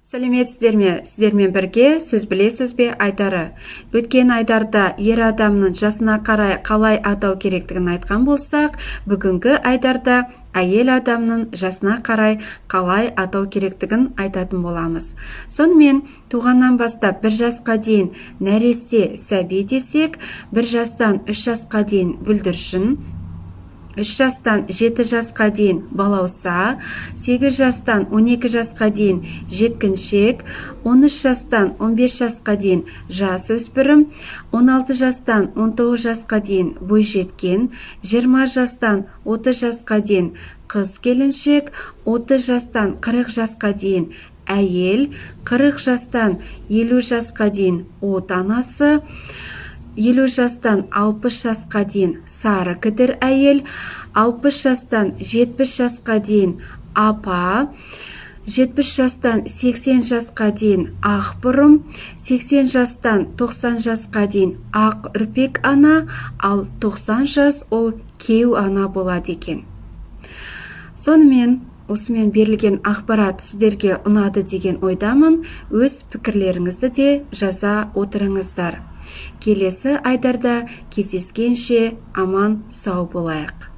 Сәлеметсіздер ме? Сіздермен бірге «Сіз білесіз бе» айдары. Өткен айдарда ер адамның жасына қарай қалай атау керектігін айтқан болсақ, бүгінгі айдарда әйел адамның жасына қарай қалай атау керектігін айтатын боламыз. Сонымен, туғаннан бастап 1 жасқа дейін нәресте, сәби десек, 1 жастан 3 жасқа дейін бүлдіршін, 3 жастан 7 жасқа дейін балауса, 8 жастан 12 жасқа дейін жеткіншек, 13 жастан 15 жасқа дейін жас өспірім, 16 жастан 19 жасқа дейін бойжеткен, 20 жастан 30 жасқа дейін қыз келіншек, 30 жастан 40 жасқа дейін әйел, 40 жастан 50 жасқа дейін отанасы, 50 жастан 60 жасқа дейін сары кідір әйел, 60 жастан 70 жасқа дейін апа, 70 жастан 80 жасқа дейін ақ бұрым, 80 жастан 90 жасқа дейін ақ үрпек ана, ал 90 жас ол кеу ана болады екен. Сонымен, осымен берілген ақпарат сіздерге ұнады деген ойдамын. Өз пікірлеріңізді де жаза отырыңыздар. Келесі айдарда кездескенше аман сау болайық.